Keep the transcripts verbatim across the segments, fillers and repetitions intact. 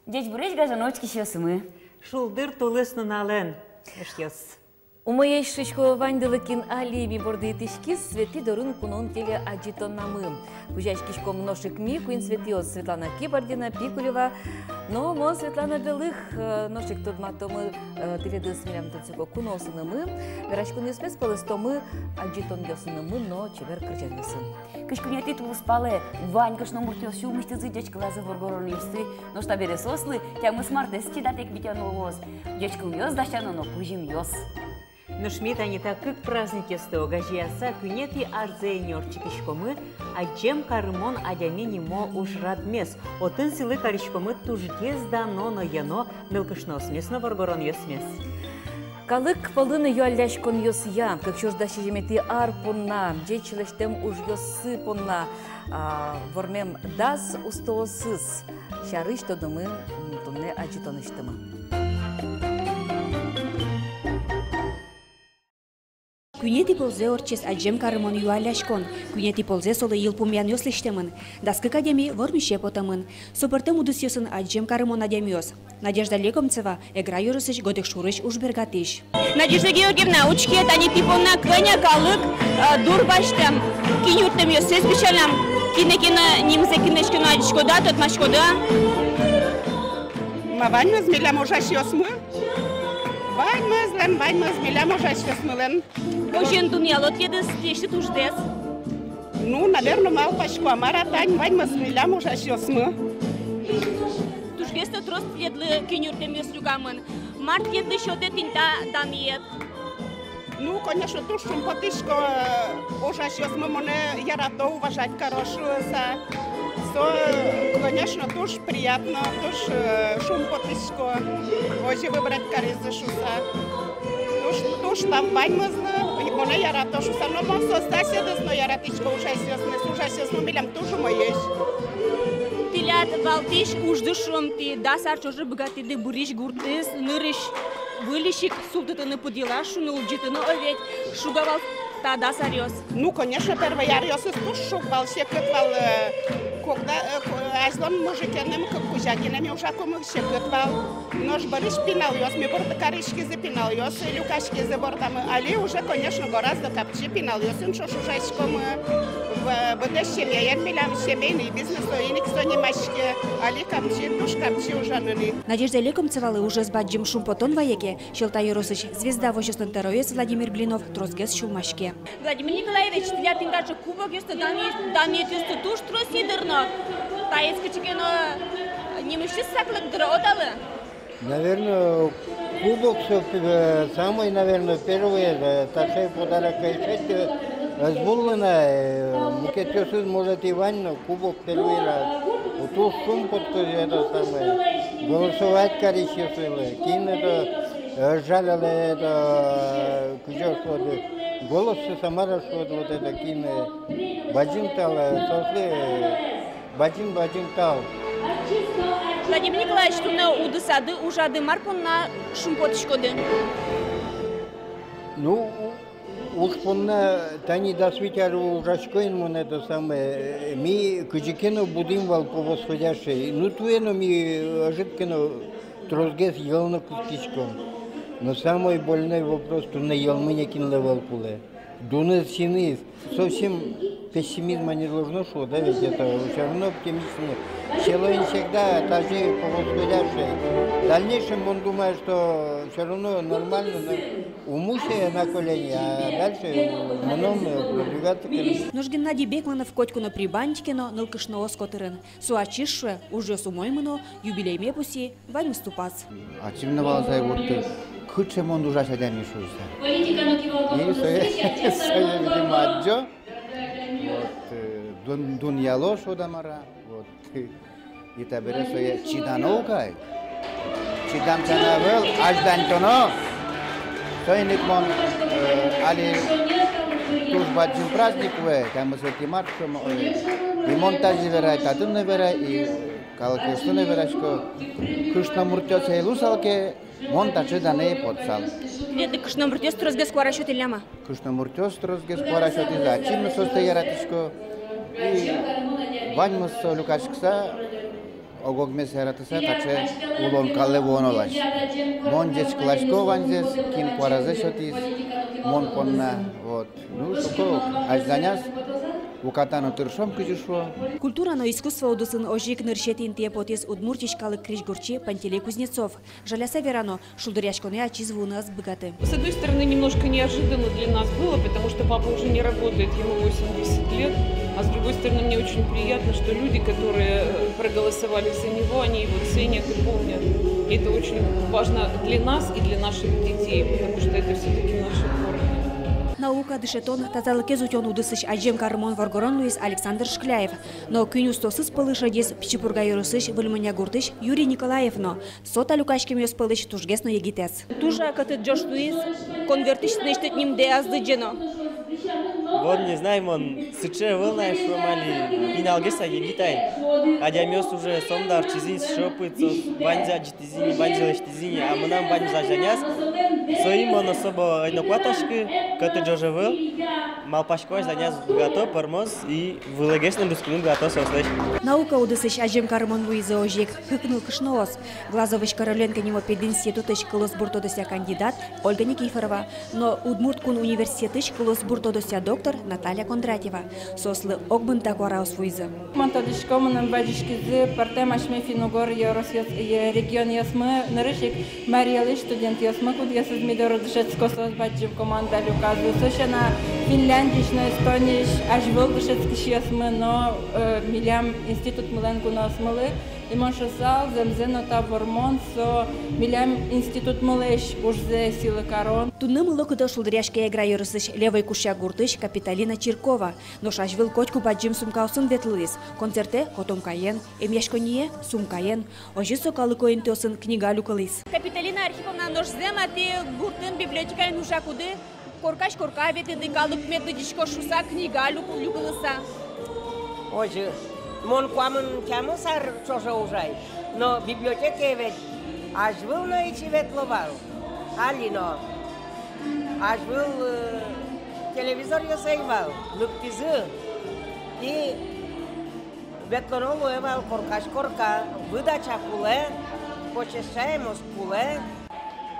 Ӟечбуресь, гажано учкисьёсмы! Шулдыр тулыс нуналэн, эшъёс! Умоесь шуисько ваньдылы, кин али ми борды итӥськиз «Светӥ дорын куноын» телеадӟытонамы. Пузяськиськом нош ик ми, куинь Светӥос: Светлана Кибардина, Пикулева но мон, Светлана Белых. Э, нош ик тодматомы, э, тӥледыз милям тунсыко куноосынымы. Вераськонъёсмес пӧлы ыстомы адӟытонъёсынымы но чебер кырӟанъёсын. Кызь куинетӥ тулыспалэ вань кышномуртъёс сюлмысьтызы ӟечкылазы воргоронъёсты, нош табере соослы тямыс мартэз чидатэк витёно луоз ӟечкылъёс дасяно но кузьымъёс. Нош ми тани та кык праздникъёсты огазеяса, куинетӥ арзэ ини ортчытӥськомы «Адӟем карымон адями» нимо ужрадмес. Отын сӥлы кариськомы тужгес дано но йӧно нылкышноосмес но воргоронъёсмес. Калык пӧлын юалляськонъёсъя, кык сюрс дас сизьыметӥ ар понна, ӟеч лэсьтэм ужъёссы понна, а, вормем дас устоосыз сярысь тодомы, м, туннэ адӟытонысьтымы. Куинетӥ ползэ ортчиз «Адӟем карымон» юалляськон. Куинетӥ ползэ солы йылпумъянъёс лэсьтэмын. Дас кык адями вормисе потэмын. Со пӧртэм удысъёсын адӟем карымон адямиос. Надежда Лекомцева, Эгра ёросысь Годэкшурысь ужбергатӥсь. Надежда Георгиевна, учке, тани тӥ понна кӧня калык, э, дур басьтэм. Кин юрттэмъёссэс бичаллям. Кинэ, кинэ нимзэ, кинэсь ке но адӟиськоды-а, тодмаськоды-а? Ма, ваньмыз милям ужасьёсмы. Ваньмызлэн, ваньмыз милям ужасьёсмылэн. Озьыен, дунъялод-а тӥледыз тӥлесьтыд уждэс? Ну, наверно, малпасько, а мар-а, тань ваньмыз милям ужасьёсмы. Тужгес но трос тӥледлы кин юрттэмъёс люкамын. Мар тӥледлы сётэ тӥни та данъет? Ну, конечно, туж шумпотӥсько, э, ужасьёсмы монэ ярато, уважать каро шуыса. Со, конечно, туж приятно, туж, э, шумпотӥсько, озьы выбрать каризы шуыса. Туж, туж тау ваньмызлы, и монэ ярато шуыса. Но мон соос аслэдыз но яратӥсько, ужасьёсмес, ужасьёсмы милям туж умоесь. Тӥляд валтӥсь ужды, шуом, тӥ дас ар ӵоже быгатӥды бырись гуртысь нырысь выльысь ик султытыны, пыдйылаз шуыны, улӟытыны, о ведь. Шуг-а вал та дас аръёс? Ну, конечно, первый аръёсыз туж шуг вал, секыт вал, э, когда, э, ко-, азьлон мужикеным, к-, кузя гинэ ми ужакумы, секыт вал. Нош бӧрысь пиналъёс, ми борды кариськизы, пиналъёс люкаськизы бордамы. Али уже, конечно, гораздо капчи, пиналъёсын ӵош ужаськомы. В-, быдэс семьяен милям семейный бизнес, соин ик со нимаське. Али капчи, туж капчи ужаны ни. Надежда Лекомцевалы ужез бадӟым шумпотон вае ке, Сьӧлта ёросысь «Звезда» возёсын тӧроез Владимир Блинов тросгес сюлмаське. Владимир Николаевич, тӥляд тӥни таӵе кубокъёсты, данъет-, данъетъёсты туж трос ни дыр но. Таиз кыӵе ке но нимысьтыз саклык дыр, о, талы? Наверно, кубок со, э, самой, наверно, первой, э, таӵе подарок, э, шедьтэ, э, ӧз вуылы на, э, мукетъёсыз, может, и вань, но кубок первый раз. Вот туж шумпотӥсько, это самое, голосовать карисьёслы, кин это, э, жалялэ, это, э, кызьы шуод, «Голоссэ Самары» шуод, вот это, кин, э, бадӟым тау, э, соослы, э, бадӟым, бадӟым тау. Владимир Николаевич, туннэ удысады, ужады мар понна шумпотӥськоды? Ну, у-, уж понна тани дас вить ар ужасько ини мон, это самое, э, ми кызьы ке но будӥм вал по восходящей. Ну, туэ но ми ӧжыт ке но тросгес йӧл но кутскиськом. Но самой больной вопрос: туннэ йӧлмы нокинлы ӧвӧл кулэ. Дуныз, синыз. Совсем пессимизма не должно шуо, да, ведь это всё равно оптимизм. Село ини всегда, даже по восходящей. В дальнейшем, он думает, что всё равно нормально, но умусе на колени, а дальше мыном, э, продвигаться, конечно. Нош Геннадий Бекманов котьку но прибандике но нылкышноос котырын. Со ачиз шуэ, ужъёс умой мыно, юбилейме пусйи, ваньмыз тупаз. Ачим но вал сай, вот, э, кыӵе мон ужась адями шуыса. И сое, сое, видимо, адӟо. Вот, э, дун-, дунъяло, шуод-а мар-а. Вот. И табере сое чидано ук ай. Чидам сяна ӧвӧл, азьланьтоно. Соин ик мон, э, али туж бадӟым праздник вуэ, тямысэтӥ март, шуом, ой. И мон тазьы верай, татын но верай, и калыкъёслы но верасько: кышномуртъёс ӧй луысал ке, мон таӵе данэ ӧй потысал. Тӥледлы кышномуртъёс тросгес куара сётӥллям-а? Кышномуртъёс тросгес куара сётӥзы, ачим но соосты яратӥсько. И ваньмыз со люкаськыса, Ог-огмес яратыса, таӵе улон каллы вуоно лась. Мон ӟечкыласько ваньзэс, кин куаразэ сётӥз мон понна. Вот. Ну, соку азьланяз уката но тыршом, кызьы шуо. Культура но искусство удысын озьы ик нырысетӥ интые потӥз Удмуртиысь калык крезьгурчи Пантелей Кузнецов. Жаляса верано, шулдыръяськонэ ачиз вуыны ӧз быгаты. С одной стороны, немножко неожиданно для нас было, потому что папа уже не работает, ему восемьдесят лет. А с другой стороны, мне очень приятно, что люди, которые, э, проголосовали за него, они его ценят и помнят. И это очень важно для нас и для наших детей, потому что это всё-таки наши корни. Наука, дышетон, тазалыкез утён удысысь адӟем карымон воргорон луиз Александр Шкляев. Но куинь устоосыз пӧлы шедиз Пичи Пурга ёросысь Выль Монья гуртысь Юрий Николаев но. Со та люкаськемъёс пӧлысь тужгес но егитэз. Туж-а кӧтыт ӝож луиз, конвертысь тынэсьтыд нимдэ ӧз лыдӟе но? Вот не знаю, мон сыӵе ӧвӧл на, шуом али, пиналгес-а, егит-а ини. Адямиос уже сомында ортчизы ини, сыӵе опыт, соос ваньзэ адӟытӥзы ини, ваньзэ лэсьтӥзы ини, а мынам ваньмыз азьланяз. Соин мон особо ӧй но куатаськы, кӧтыт ӝож ӧвӧл. Малпасько, азьланяз быгато, пӧрмоз и вылэгес но люкыны быгато соослэсь. Наука удысысь адӟем карымон луизы озьы ик кык нылкышноос. Глазовысь Короленко нимо пединститутысь кылосбур тодосъя кандидат Ольга Никифорова но Удмурт кун университетысь кылосбур тодосъя доктор Наталья Кондратьева. Соослы огмында куараос вуизы. Мон тодӥсько, мыным вазиськизы пӧртэм асьме финн-угор ёросъёс-, э, регионъёсмы, нырысь ик Марий Элысь студентъёсмы, кудъёсыз ми доры дышетско, соос бадӟым команда люказы. Со сяна Финляндиысь но Эстониысь азьвыл дышетскисьёсмы но, э, милям институтмылэн куноосмылы. И мон шуысал, зэмзэ но та вормон со милям институтмылэсь ужзэ сӥлы карон. Туннэ мылокыдо шулдыръяське Эгра ёросысь Левой Кушъя гуртысь Капитолина Чиркова. Нош азьвыл котьку бадӟым сумкаосын ветлылӥз. Концертэ котомкаен, эмъяськонние сумкаен, озьы со калыко интыосын книга люкылӥз. Капитолина Архиповна, нош зэм-а тӥ гуртын библиотекаын ужакуды коркась корка ветлӥды, калык мед лыдӟиськоз шуыса, книга люк-, люкылыса? Озьы. Мон куамын тямыс ар ӵоже ужай, но библиотекае ведь азьвыл но ичи ветло вал, али но. Азьвыл, э, телевизоръёс ӧй вал, лыктӥзы и ветлоно луэ вал коркась корка, выдача кулэ, почесчаемость кулэ.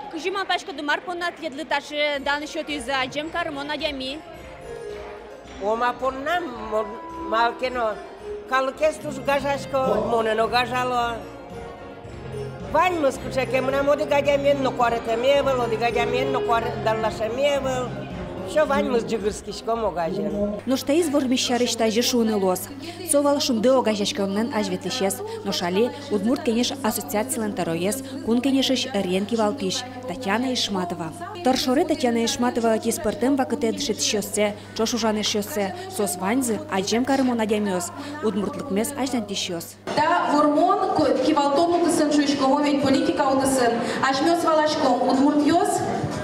Кызьы малпаськоды, мар понна тӥледлы таӵе дан сётӥзы адӟем карымон адями? О, ма понна, мон, малы ке но калыкез туж гажасько, монэ но гажало. Ваньмыз кыӵе ке мынам, одӥг адямиен но куаретэме ӧвӧл, одӥг адямиен но куаре-, даллашеме ӧвӧл. Всё, ваньмыз ӟыгырскиськом огазьын. Нош таиз вормись сярысь тазьы шуыны луоз. Со вал «Шунды» огазеяськонлэн азьветлӥсез. Нош али Удмурт Кенеш ассоциацилэн тӧроез, Кун Кенешысь ӧриен кивалтӥсь Татьяна Ишматова. Тӧр шоре Татьяна Ишматова ӧтиз пӧртэм вакытэ дышетӥсьёссэ, ӵош ужан эшъёссэ. Соос ваньзы адӟем карымон адямиос, удмуртлыкмес азьланьтӥсьёс. Та вормон ко-, кивалтон удысын, шуиськом ведь, политика удысын. Асьмеос валаськом, удмуртъёс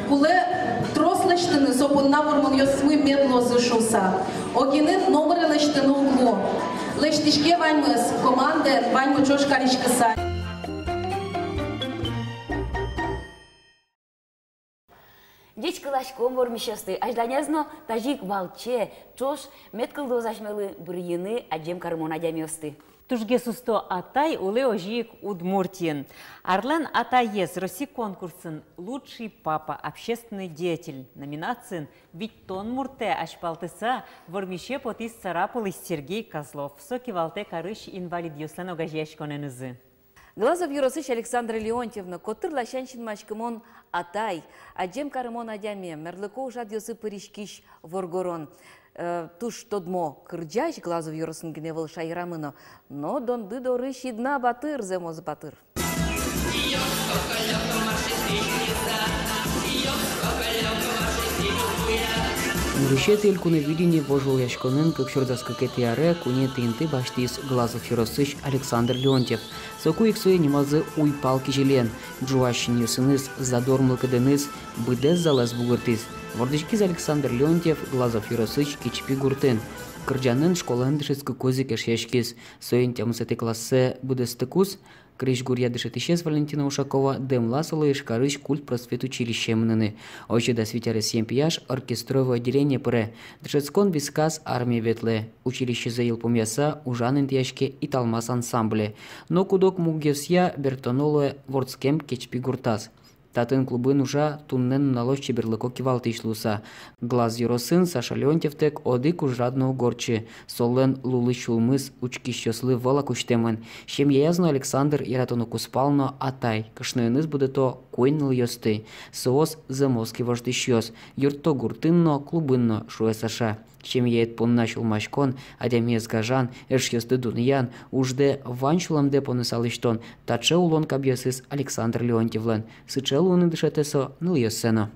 кулэ трос лэсьтыны, со понна вормонъёсмы мед луозы шуыса. Огинын номыре лэсьтыны уг лу. Лэсьтӥське ваньмыз командаен, ваньмы ӵош кариськыса. Ӟечкыласьком вормисьёсты, азьланяз но тазьы ик валче, ӵош мед кылдоз асьмелы бырйыны адӟем карымон адямиосты. Тужгес усто атай улэ озьы ик Удмуртиын. «Арлэн атаез» Россиысь конкурсын «Лучший папа, общественный деятель» номинациын витьтон муртэ азьпалтыса вормисе потӥз Сарапулысь Сергей Козлов. Со кивалтэ карысь инвалидъёслэн огазеяськонэнызы. Глазов ёросысь Александра Леонтьевна котыр ласянь синмаськымон атай, адӟем карымон адями, мерлыко ужрадъёсы пыриськись воргорон. Э, туж тодмо кырӟась, Глазов ёросын гинэ ӧвӧл, шаерамы но, но Донды дорысь Идна батыр, зэмос батыр. Нырысетӥ элькуновидение вожвылъяськонын кык сюрс дас кыкетӥ аре куинетӥ инты басьтӥз Глазов ёросысь Александр Леонтьев. Соку ик сое нимазы уйпал кизилиен. Ӝуась синъёсыныз, задор мылкыдэныз быдэс залэз бугыртӥз. Вордӥськиз Александр Леонтьев Глазов ёросысь Кичпи гуртын. Кырӟанэн школаын дышетскыкуз ик эшъяськиз. Соин тямысэтӥ классэ быдэстыкуз, крезьгуръя дышетӥсез Валентина Ушакова дэмлаз солы Ижкарысь культпросвет училище мыныны. Озьы дас вить аресъем пияш оркестровой отделение пыре. Дышетскон висказ армие ветлэ. Училищезэ йылпумъяса, ужан интыяське «Италмас» ансамбле. Но куд-ог мугъёсъя бертоно луэ вордскем Кечпи гуртаз. Татын клубын ужа, туннэ нуналозь чеберлыко кивалтӥсь луыса. Глаз ёросын Саша Леонтьевтэк одӥг ужрад но уг ортчы. Солэн лулы сюлмыз учкисьёслы вылэ кузьтэмын. Семьяяз но Александр яратоно кузпал но атай. Кышноеныз будэто куинь нылъёсты. Соос зэмос кивалтӥсьёс. Юртто гуртын но, клубын но, шуэ Саша. Семьяед понна сюлмаськон, адямиез гажан, эшъёсты дунъян, уждэ вань сюлэмдэ понэса лэсьтон — таӵе улон кабъёсыз Александр Леонтьевлэн. Сыӵе луыны дышетэ со нылъёссэ но.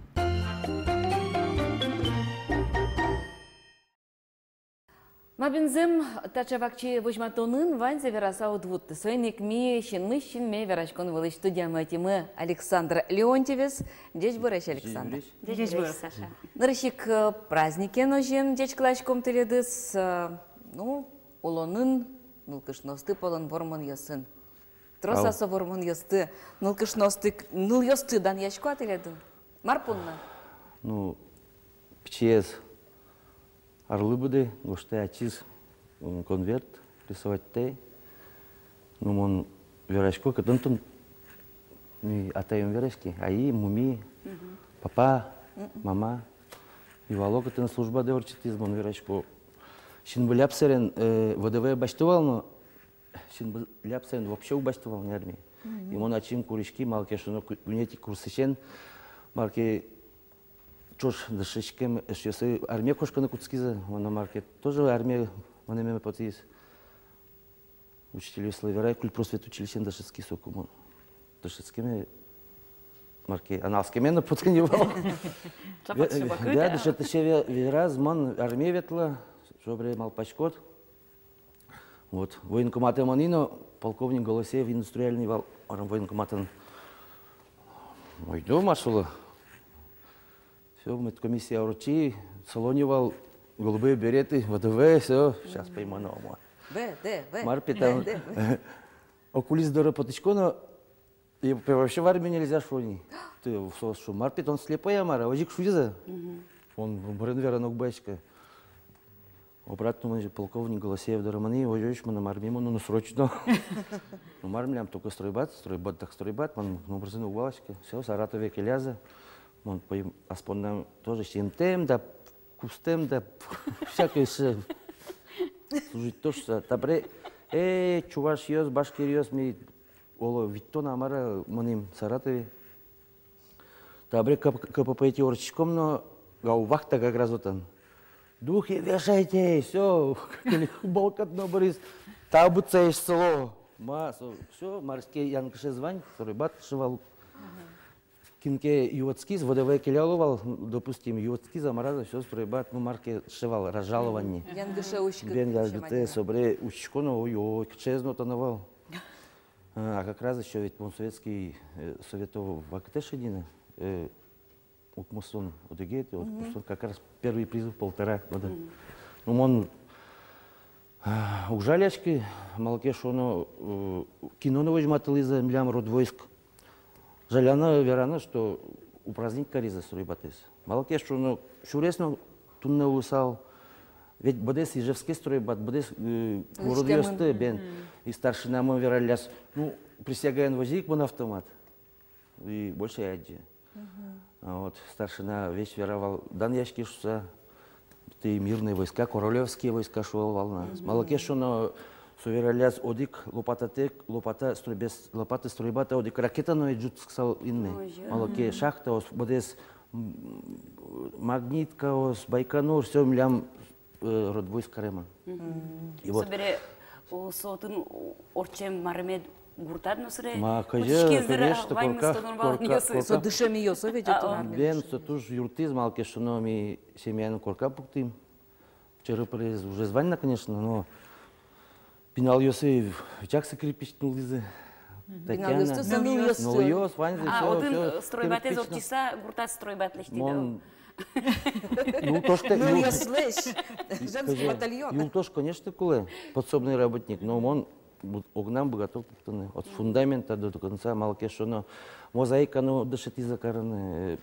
Ма бен, зэм, таӵе вакчи возьматонын ваньзэ вераса уд вутты. Соин ик ми синмысь синме вераськон вылысь студиямы ӧтимы Александр Леонтьевез. Ӟечбуресь, Александр. Ӟечбуресь. Ӟечбуресь, Саша. Нырысь ик, э, праздникен озьыен ӟечкыласьком тӥледыз, э, ну, улонын, нылкышноосты пӧлын вормонъёсын. Трос-а со вормонъёсты, нылкышноосты, нылъёсты данъясько-а тӥледын? Мар понна? Ну, пичиез арлы быдэ, гожтэ ачиз, м, конверт рисоватьтэ. Ну, мон верасько, кытын тон, ми атаен вераськи, ай, муми, папа, мама. Юало, кытын службадэ ортчытӥз, мон верасько. Синвылляп сэрен, э, ВДВ басьто вал но, синвылляп сэрен вообще уг басьто вал ни армие. И мон ачим куриськи, малы ке шуоно, ку-, куинетӥ курсысен, мар ке, ӵош дышетскем эшъёсы армие кошкыны кутскизы, мон но мар ке тоже армие мынэме потӥз. Учительёслы верай, культпросвет училищеын дышетски соку мон. Дышетскеме, мар ке, аналскеме но потэ ни вал. Ве-, да, дышетӥсе ве-, вераз, мон армие ветла, собере малпаськод. Вот, военкоматэ мынӥ но, полковник Голосеев индустриальный вал, марым, военкоматын. Ойдо, ма солы. Всё, медкомиссия ортчи, салоне вал, голубые береты, ВДВ, всё, сейчас поймано, ма. В Д В. Мар пе тон, окулист доры потӥсько но, и вообще в армию нельзя, шуо ни. Ты, со, шуо, мар пе тон, слепой-а, мар-а, озьы ик шуизы. Он бырен вераны уг басьтӥськы. Обратно мон же полковник Голосеев доры мынӥ, ой, ой, мынам армие мыноно срочно. Ну, мар милям, только стройбат, стройбат, так стройбат, мон номырзэ но уг валаськы. Всё, Саратове келязы. Мон пӧйм ас поннам тоже синтэм да, кустэм да, всякой сы-, служить то, что табере, э, чувашъёс, башкиръёс, ми, оло, витьтон-а, мар-а, мынӥм Саратове. Табере КПП-тӥ ортчиськом но, гаубвахта как раз отын. Духи вешайте, всё, балкат но быриз, таблица эшшо. Ма, со, всё, мар ке, янгышез вань, стройбат, шуо вал. Кин ке юоскиз, ВДВ келяло вал, допустим, юоскиз-а, мар-а, всё, стройбат, ну, мар ке, шуо вал, разжалование. Янгыше учкы. Бен, янгыше, янгытэ, собере учкисько но, ой-ой, кыӵеез но тон вал. А, а как раз ещё ведь мон советский, э, советов вакытэ шедьыны, э, укмыстон одӥгетӥ, укмыстон, как раз первый призыв полтора года. Ну, мон, а, уг жаляськы, малы ке шуоно, э, кино но возьматылӥзы милям родвойск. Жаляно вераны, что упразднить каризы стройбатэз. Малы ке шуоно, сюрес но туннэ луысал, ведь быдэс Ижевске стройбат, быдэс, э, городъёсты, бен. И старшинамы вералляз, ну, присягаен возе ик мон автомат. И больше ӧй адӟы. А вот старшина весь вера вал, данъяське шуса, тӥ мирные войска, королевские войска, шуо вал на. Малы ке шуоно, со вералляз, одӥг лопататэк, лопата строй-, без лопаты стройбата одӥг ракета но ӧй ӝутскысал инме. Малы ке шахтаос, быдэс, м, Магниткаос, Байконур, всё милям, э, родвойск каремын. И вот. Собере, о, со отын, о, ортчем мармед гуртад но сыре. Ма, кызьы, кутскиз дыр, конечно, ваньмыз корка, тодон-валанъёсыз. Корка, корка. Со дышемъёсыз ведь отын. А, о. Бен, со туж юрттӥз, малы ке шуоно, ми семьяен корка пуктӥм. Чыры-пыры ужез вань на, конечно, но пиналъёсы чаксы кирпич нуллӥзы. Татьяна. Пиналъёсты, со нылъёсты. Нылъёс, ваньзы, а, всё, отын, всё, э, стройбатэз кирпич но. Ортчыса, гуртад стройбат лэсьтӥды. Мон Юлтош те, юл- Нылъёслэсь женский батальон. Юлтош, конечно, кулэ, подсобный работник, но мон бу-, огнам быгато пуктыны. От фундамента до, до конца, малы ке шуоно, мозаика но дышетӥзы карыны,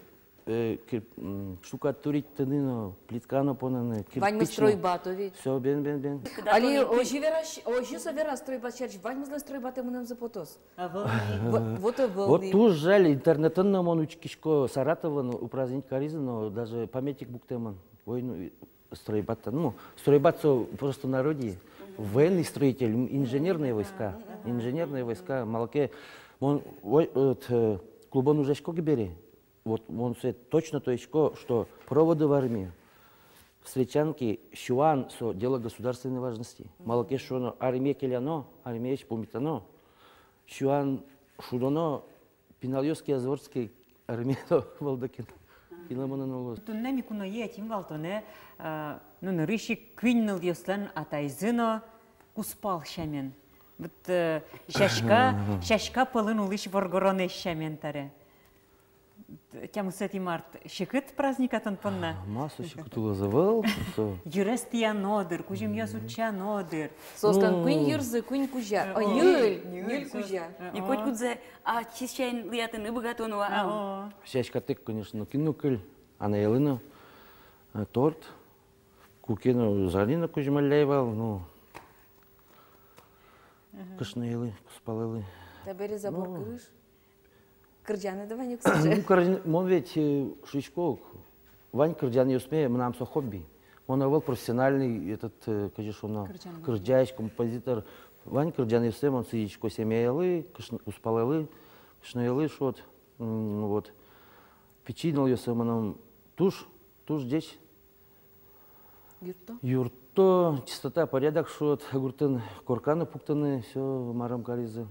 э, э, кир-, м, штукатурить карыны но, плитка но поныны, кирпич но. Ваньмыз стройбат, о ведь. Всё, бен, бен, бен. Али озьы верась, озьы со вераз стройбат сярысь, ваньмызлэн стройбатэ мынэмзы потоз. Ӧвӧл ни. Во-, вот ӧвӧл ни. Вот туж жаль, интернетын но мон учкисько, Саратовын упразднить каризы, но даже памятник пуктэмын. Ой, ну, и стройбат, ну, стройбат со в простонародье. Военный строитель, м, инженерные войска. Инженерные войска. Малы ке, мон, ой, вот, э, клубын ужасько ке бере, вот мон сое точно тодӥсько, что проводы в армию, встречанки, сюан — со дело государственной важности. Малы ке шуоно, армие келяно, армиысь пумитано, сюан шудоно, пиналъёс ке, азворские армие, то валдо кин. Пинал мынын улоз. Туннэ ми куное ӧтим вал тонэ, э, ну, нырысь ик куинь нылъёслэн атайзы но кузпал сямен. Вот, э, сяська, сяська пӧлын улӥсь воргоронэз сямен таре. Тямысэтӥ март секыт праздник-а тон понна? Ма со секыт улоз ӧвӧл, со. Йырез тӥяно дыр, кузьымъёс утчано дыр. Соослэн куинь йырзы, куинь кузя. Э, о, ньыль, ньыль, ньыль кузя. Э, и о. Котькудзэ ачиз сямен лыдъятыны быгатоно вал. Э, о. Сяськатэк, конечно, кин но кыль, анайлы но, э, торт, куке но, зали но кузьмалляй вал, ну. Кышноелы, кузпалэлы. Табере забор кырыж. Кырӟаны да вань ук сыӵе. Ну, кырӟан-, мон ведь, э, шуисько ук, вань кырӟанъёсме мынам со хобби. Мон ӧвӧл профессиональный, этот, э, кызьы шуоно, кырӟан, кырӟась, композитор. Вань кырӟанъёсме мон сӥзисько семьяелы, кышн-, кузпалэлы, кышноелы, шуод. М, вот. Пичи нылъёсы мынам туж, туж ӟеч. Юртто? Юртто, чистота, порядок, шуод, гуртын корка но пуктыны, всё, марым каризы.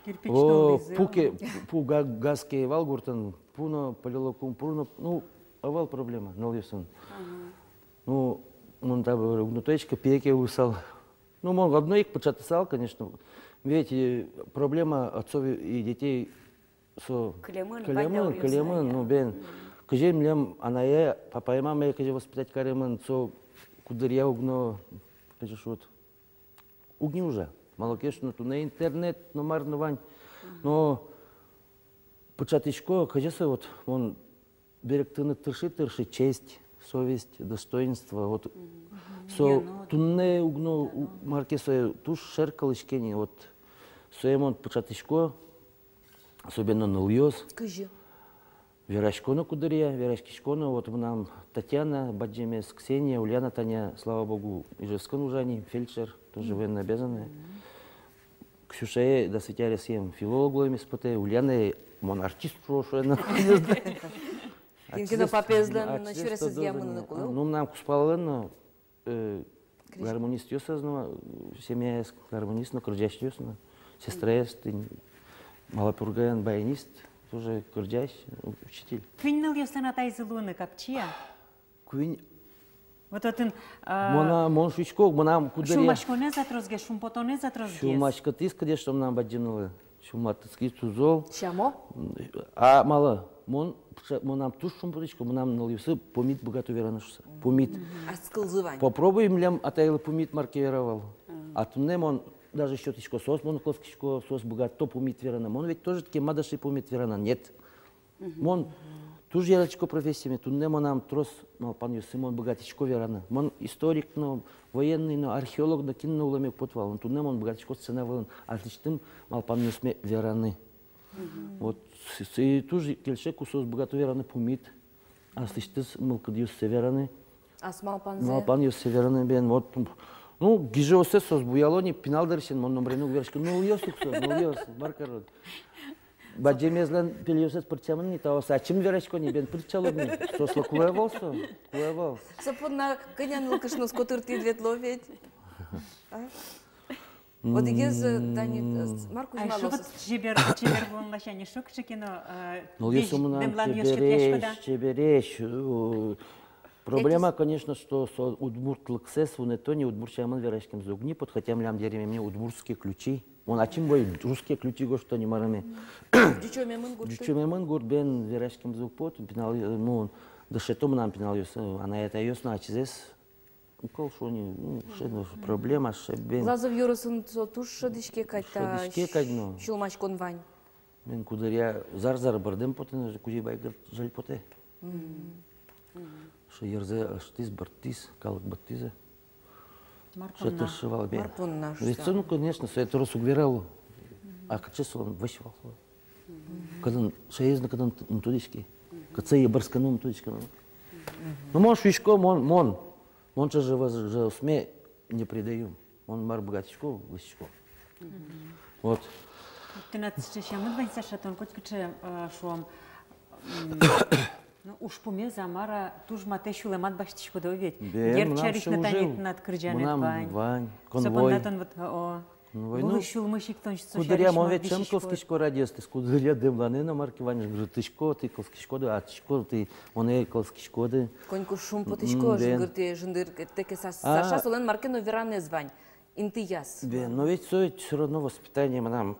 Кирпич толлӥзы. О, пу ке, пу га-, газ ке ӧвал гуртын, пу но пыльылыкум, пу но, ну, ӧвал проблема нылъёсын. Ага. Ну, мон табере уг но тодӥськы, пие ке луысал. Ну, мон одно ик пыӵатысал, конечно. Ведь, э, проблема отцов и детей со кылемын, кылемын, кылемын, ну, бен. Кызьы милем анае, папае, мамае кызьы воспитать каремын, со куддыръя уг но, кызьы шуод, уг ни ужа. Малы ке шуоно, туннэ интернет но мар но вань. Но пыӵатӥсько, кызьы со, вот, мон берыктыны тырши, тырши честь, совесть, достоинство. Вот со туннэ уг но, у-, мар ке, сое туж шер кылӥське ни, вот сое мон пыӵатӥсько, особенно нылъёс. Кызьы? Вераськоно куддыръя, вераськисько но, вот мынам Татьяна бадӟымез, Ксения, Ульяна, Таня, слава богу, Ижевскын ужа ни, фельдшер, тоже военнообязанная. Ксюшае дас вить аресъем филолог луэмез потэ, Ульяна, мон артист, шуо, шуэ но. Кин ке но папаезлэн но сюресэз мыныны кулэ. Ну, мынам кузпалэлэн но, э, гармонистъёсыз но, э, семьяяз гармонист но, кырӟасьёс но, сестраез тӥни Малопургаын баянист, тоже кырӟась, учитель. Куинь нылъёслэн атайзы луыны капчи-а? Куинь. Вот отын, а, мона, мон шуисько, мынам куддыръя. Сюлмаськонэз-а тросгес, шумпотонэз-а тросгес? Сюлмаськытӥз, кыдес шуоно, мынам бадӟым нылы. Сюлмаськытӥз, тузол. Сямо? А малы? Мон, мынам туж шумпотӥсько, мынам нылъёсы пумит быгато вераны шуса. Пумит. Ас кылзы вань. Попробуй милям атайлы пумит мар ке вера вал. А туннэ мон даже сётӥсько, соос монэ кылзӥсько, соос быгато пумит вераны. Мон ведь тоже кема дыше пумит вераны, нет. Мон туж яратӥсько профессиме, туннэ мынам трос малпанъёсы, мон быгатӥсько вераны. Мон историк но, военный но, археолог но, кин но улэме уг поты вал. Туннэ мон быгатӥсько сцена вылын аслэсьтым малпанъёсме вераны. Вот, с-, с-, и туж кельше, ку соос быгато вераны пумит, аслэсьтыз мылкыдъёссэ вераны. Ас малпанзэ. Малпанъёссэ вераны, бен, вот, ну, гижыоссэ соос буяло ни, пинал дырысен, мон номырен уг вераськы, нылъёс ук соос, нылъёс, мар карод. Бадӟымезлэн пельёсыз пыртчамын ни, таос ачим верасько ни, бен, пыртчало ни, соослы кулэ ӧвӧл со, кулэ ӧвӧл. Со понна кӧня нылкышноос котыртӥд ветло ведь. А? Одӥгез, э, тани, э, мар кузьмалоз. Ай, шуо, вот чебер, чебер вуон ласянь, шуо, кыӵе ке но, э, нылъёс весь мынам дэмланъёс чебересь, чотъясько, да? Чебересь, э, проблема, конечно, что со удмуртлыксэс вунэто ни, удмурт сямен вераськемзы уг ни поты, хотя милям дэреммы ни удмуртские ключи. Мон ачим вай русские ключи гожто ни, марым ини. Ӟучомемын гурт. Ӟучомемын гурт, бен, вераськемзы уг поты, пинал, э, ну, Дышето мынам пиналъёс, э, анай-атайёс но ачизэс. Укол шуо ни, ну, шуо, ну, проблема, шуо, бен. Глазов ёросын со туж шӧдӥське кадь та. Шӧдӥське кадь, но. Сюлмаськон вань. Мен куддыръя зар-зар бӧрдэм потэ но, Кузебай Герд жаль потэ. Мгм. Мгм. Шуо, йырзэ ыштӥз, бӧрдтӥз, калык бӧрдтӥз. Мар понна? Шуо, тыршиз вал, бен. Мар понна, шуо. Ведь со, ну, конечно, сое трос уг верало. Мгм. А кыӵе солэн вӧсь вал со. Мгм. Кытын шуиз но, кытын т-, ум тодӥське. Мгм. Кытчы йыбырскыны ум тодӥське, ну. Мгм. Ну, мон шуисько, мон, мон, мон чыжы-выжыосме не предаю. Мон мар быгатӥсько, лэсьтӥсько. Мгм. Вот. Вот тынад сыӵе сямыд вань, Саша, тон котькыӵе, э, шуом, м, ну, ужпумез-а, мар-а, туж матэ сюлэмад басьтӥськод ведь. Бен, Герд сярысь но тани тынад кырӟанэд вань. Мынам вань. Со понна тон вот, о, конвой, ну, сюлмысь ик тон. Куддыръя мон ведь ӵем кылзӥсько радиостӥ, куддыръя дэмланы но мар ке вань, гыртӥсько, тӥ кылзӥськоды, адӟисько, тӥ монэ кылзӥськоды. Коньку шумпотӥсько, м, бен. Жингыртэ, жингыртэ ке, Са-, а, Саша, солэн мар ке но веранэз вань. Интыяз. Бен, но ведь со ведь всё равно воспитание мынам.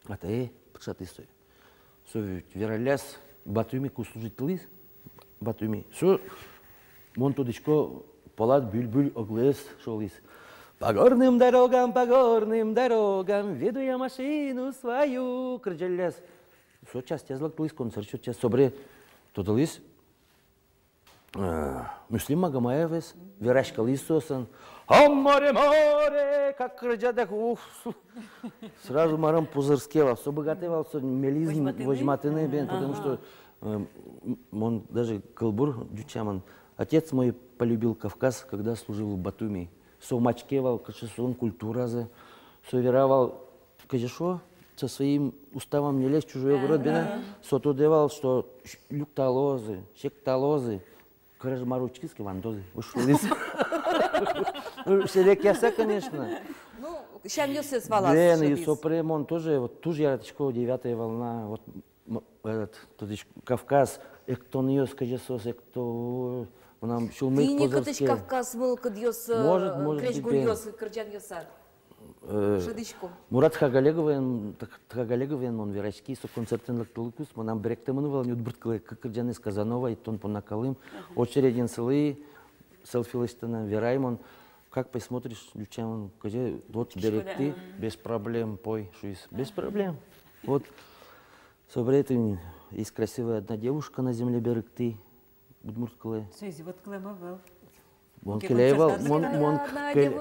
Атае пыӵатӥз сое. Со ведь вералляз, Батуми ку служить тылӥз. Батуми. Со, мон тодӥсько, Полад Бюльбюль оглоез шуылӥз. По горным дорогам, по горным дорогам, веду я машину свою. Кырӟалляз. Со частяз лыктылӥз, концерт сётъяз. Собере тодылӥз, э, Муслим Магомаевез, вераськылӥз соосын. «О, море, море!» Как кырӟа, так, ух, сразу марым пузырске вал. Со быгатэ вал, со мелиз возьматыны, возьматыны бен, ага, потому что, э, м-, мон даже кылбур ӟучамын. Отец мой полюбил Кавказ, когда служил в Батуми. Со маське вал, кыӵе солэн культуразэ. Со вера вал, кызьы шуо, со своим уставом не лезь в чужой огород, бен-а? Ага. Со тодэ вал, что люкталозы, секталозы, кырыж мар учкиз ке, вандозы, уж шуиз. Шерекъяса, конечно. Ну, сямъёссэс валаз. Бен, и со пыре мон тоже, вот, туж яратӥсько «Девятая волна», вот, м, этот, тодӥсько, Кавказ эктонъёс, кызьы соос экто, мынам сюлмы пузырске. Тӥни кытысь Кавказ мылкыдъёс, э, может, может быть, крезьгуръёс, бен, кырӟанъёсад. Э, шӧдӥсько. Мурат Тхагалеговен, Тх-, Тхагалеговен мон вераськи, со концертэн лыктылыкуз, мынам берыктэмын вал ни удмурт кылэ, кык кырӟанэз, Казанова и Тон понна калым. Ага. Очередьын сылӥ, селфи лэсьтыны, верай мон, как посмотришь, ӟучамын, кызьы, вот, берыкты, да. Мгм. Без проблем, пой, шуиз. Без проблем. Вот. Собере тӥни «Есть красивая одна девушка на земле» берыктӥ. Удмурт кылэ. Соиз вот кылэм ӧвӧл. Мон келяй вал, мон, мон келяй.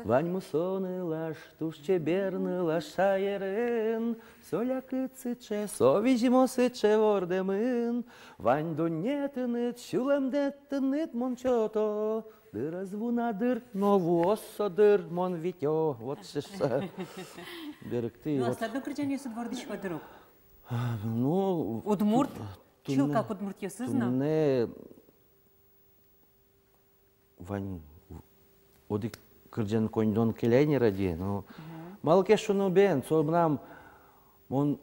Ваньмыз со нылаш, туж чебер нылаш шаерын. Со лякыт сыӵе, со визьмо сыӵе вордэмын. Вань дунне тыныд, сюлэмдэ тыныд мон сёто. Дырыз вуна дыр, но вуоз со дыр, мон витё. Вот шуса. Берыктӥ. Ну, вот. Аслад но кырӟанъёсыд вордӥсько дыр ук. А, ну, удмурт, ту-, чылкак удмуртъёсыз но. Туннэ вань одӥг кырӟан коньдон келяй ни радэ, но, мгм, малы ке шуоно бен, со мынам, мон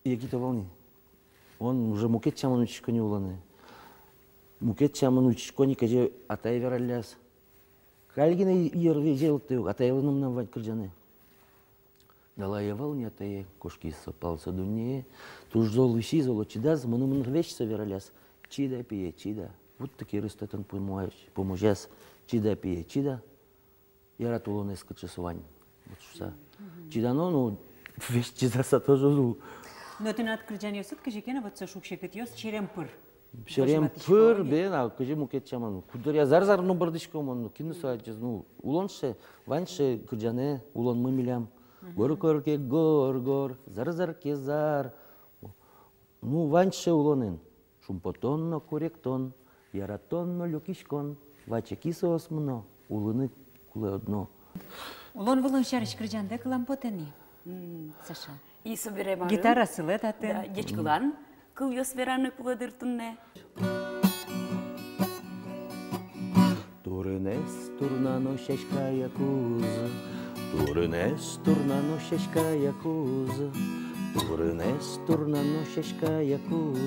егит ӧвӧл ни. Мон уже мукет сямен учкисько ни улонэ. Мукет сямен учкисько ни, кызьы атае вералляз. Каль гинэ йырвизьлы лыктэ ук, атаелы но мынам вань кырӟанэ. Далае вал ни атае, кошкиз со пал со дуннее. Туж зол усиз, оло, чидаз, мыным но весь со вералляз: «Чида, пие, чида. Вуттӥ керыс татын пумозяз, пумозяз. Чида, пие, чида. Ярат улонэз, кыӵе со вань». Вот шуса. Мгм. Чидано, ну, весь чидаса тоже, ну. Но тынад кырӟанъёсыд кызьы ке но вот со шуг-секытъёс, черем пыр. Черем пыр, бен, а кызьы мукет сямен. Куддыръя зар-зар но бӧрдӥсько мон, ну, кин со адӟиз, ну, улон сыӵе, вань сыӵе кырӟанэ улонмы милям. Мгм. Гор-гор ке гор-гор, зар-зар ке зар. Ну, вань сыӵе улонын. Шумпотон но куректон, яратон но люкиськон, ваче ки соос мыно, улыны кулэ одно. Улон-вылон сярысь кырӟандэ кылэм потэ ни, м, Саша. И собере мар? Гитара сылэ татын. Да, ӟечкылан кылъёс вераны кулэ дыр туннэ. Турынэз турнано сяська якуз, турынэз турнано сяська якуз, турынэз турнано сяська якуз.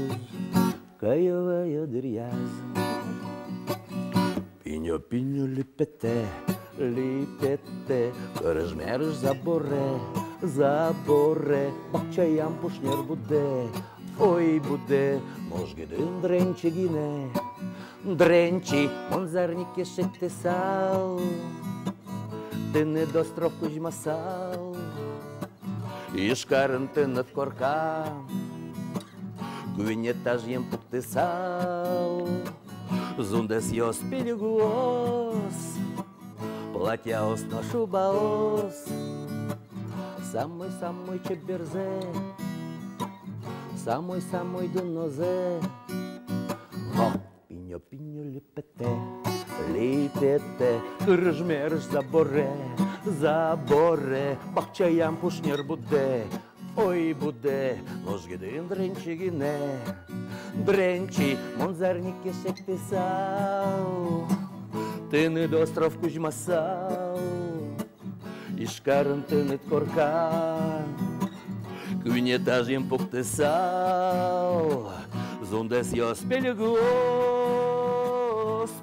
Каё-ваё дыръяз. Пиньё-пиньё липетэ, липетэ, кырыж-мерыж заборе, заборе, бакчаям пушнер будэ, Ой, будэ, нош гидын дренчи гинэ. Дренчи, мон зарни кешектысал, тыныд остров кузьмасал. Ижкарын тыныд корка, куинь этажъем пуктысал. Зундэсъёс, пельыгуос, платьяос но шубаос. Самой-самой чеберзэ, самой-самой дунозэ. О, пиньё-пиньё липетэ, липетэ, кырыж-мерыж заборе, заборе, бакчаям пушнер будэ. Ой, будэ, нош гидын дренчи гинэ. Дренчи, мон зарни кешектысал, тыныд остров кузьмасал. Ижкарын тыныд корка, куинь этажъем пуктысал. Зундэсъёс, пельыгуос,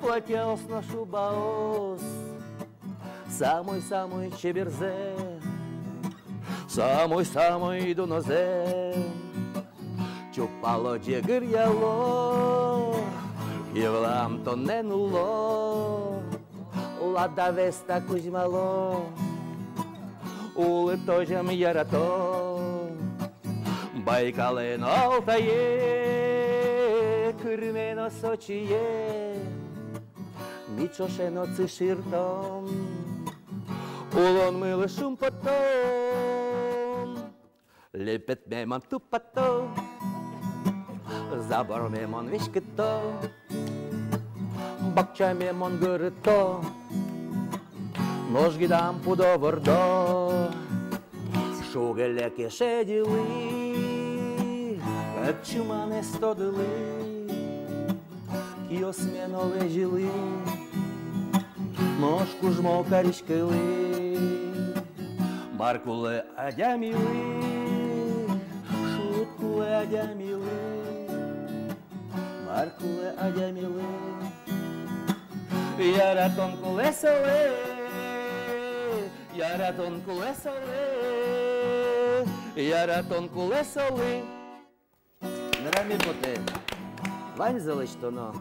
платьяос но шубаос. Самой-самой чеберзэ, самой-самой дунозэ. Чупало, ӟыгыръяло, кивылам тонэн уло. Лада Веста кузьмало, улытозям ярато. Байкалэ но Алтае, Кырыме но Сочие, ми ӵошен отчы ширтом, улонмылы шумпотом. Липетме мон тупато, заборме мон веськыто, бакчаме мон гырыто, нош гидам пудо вордо. Шуг-леке шедьылӥ, ӧтчыманэз тодылӥ, киосме но лэзьылӥ, нош кужмо кариськылӥ. Мар кулэ адямилы, шуд кулэ адямилы, мар кулэ адямилы. Яратон кулэ солы, яратон кулэ солы, яратон кулэ солы. Мераме потэ. Ваньзэ лэсьтоно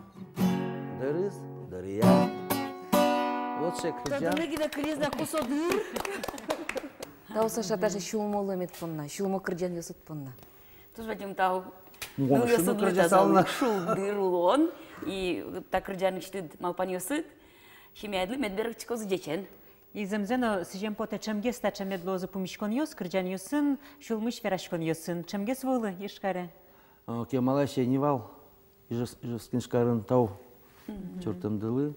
дырыз, дыръя. Вот сыӵе кырӟан. Тодыны гинэ кылиз на, кусо дыр. Тау, Саша, таӵе сюлмолы мед понна, сюлмо кырӟанъёсыд понна. Туж бадӟым тау. Ну, нылъёсыдлы, кырӟан тазалык, шулдыр улон. И та кырӟанысьтыд, малпанъёсыд семьяедлы мед берыктӥськозы ӟечен. И зэмзэ но сӥзем потэ, ӵемгес таӵе мед луозы пумиськонъёс, кырӟанъёсын, сюлмысь вераськонъёсын. Ӵемгес вуылы Ижкаре. О, кемалась ӧй ни вал Ижевс-, Ижевскын, Ижкарын, тау. Мгм. Чуртымдылы.